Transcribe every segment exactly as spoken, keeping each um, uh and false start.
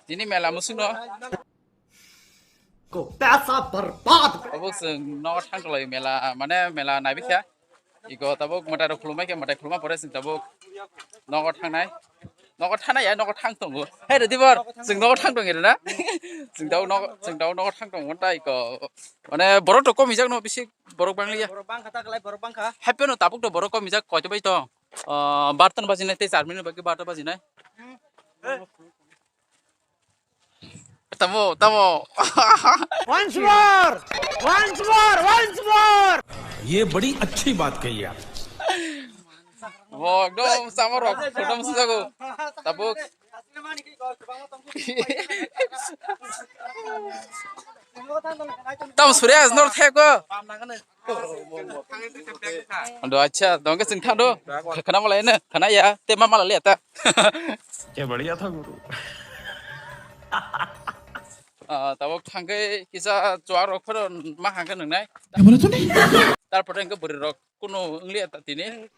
Tini mela musuk no. Ko paisa barbad. Tabuk chwng nogo thang tonglaio mela, mane mela naibikha. Iko tabuk mwtai rok khulumai khe, mwtai khuluma pore chwng tabuk nogo thangnai. Nogo thangnai ya, nogo thang tongo. Hai re dibor, chwng nogo thang tong ere na? Chwng tabuk nogo, chwng tabuk nogo thang tongo ta iko. Mane borok to kom ijak no bisi borok bang liya. Borok bang kha ta kalai borok bang kha. Happy no tabuk to borok kom ijak koito bai tong. Ah, bartan bajinai tei char minute bagwi barta bajinai. Tamo, tamo. Once more! Once more! Once more! ये बड़ी अच्छी बात कही आप। Bo ekdom samar rok photo musujago. Tabuk. Tam surya nor theko. Ando acha dongke sing thando. Khana malai na, khana ya, te ma malai ta. क्या बढ़िया था गुरु। Ah, tabuk thangke kisa chuak rok phoro ma hangke nungnai. Tarpore engke bwrwi rok kuno wngli ta tini.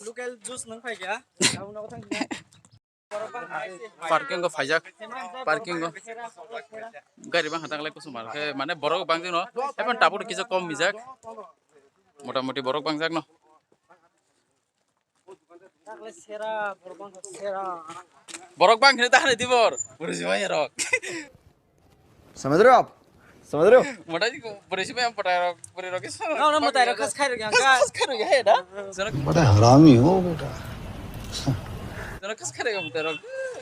Local juice nang phai kya? Parking go phaijak, parking go. Gari bang hatak lai kusumar khe mane borok bang jino. Eban tabuk kisa kom mijak. Mota moti borok bang jak no. Borok bang khne ta hane dibor. Buri jimai rok. समझ रहे हो आप? समझ रहे हो? Mota ji buri jimai am pota rok, buri rok. No, no, mota rok khas khai rok yang ka. Khas khai rok ya da. Jono बड़ा हरामी हो बेटा। Jono khas khai rok mota rok.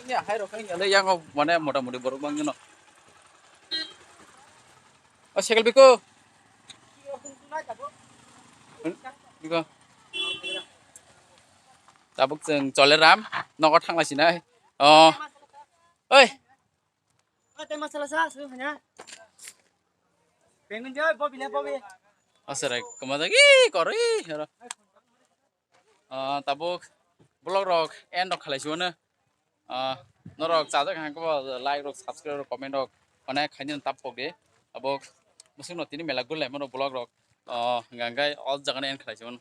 Ya hai rok yang yang mane mota moti borok bang jino. O cycle biko. Biko. Tabuk chwng chole ram nogo thangla sinai. O. Oi. Ate masala sa su hanya. Pengun jai bobi le bobi. Asara kumajagi kori. Ah, tabuk vlog rok end rok khalai siwano. Ah, norok chajak hangko like rok, subscribe rok, comment rok onek khaini tap pok di. Tabuk musuk no tini mela gulai mano vlog rok. Ah, hingka hingkai o jaga no end khalai siwano.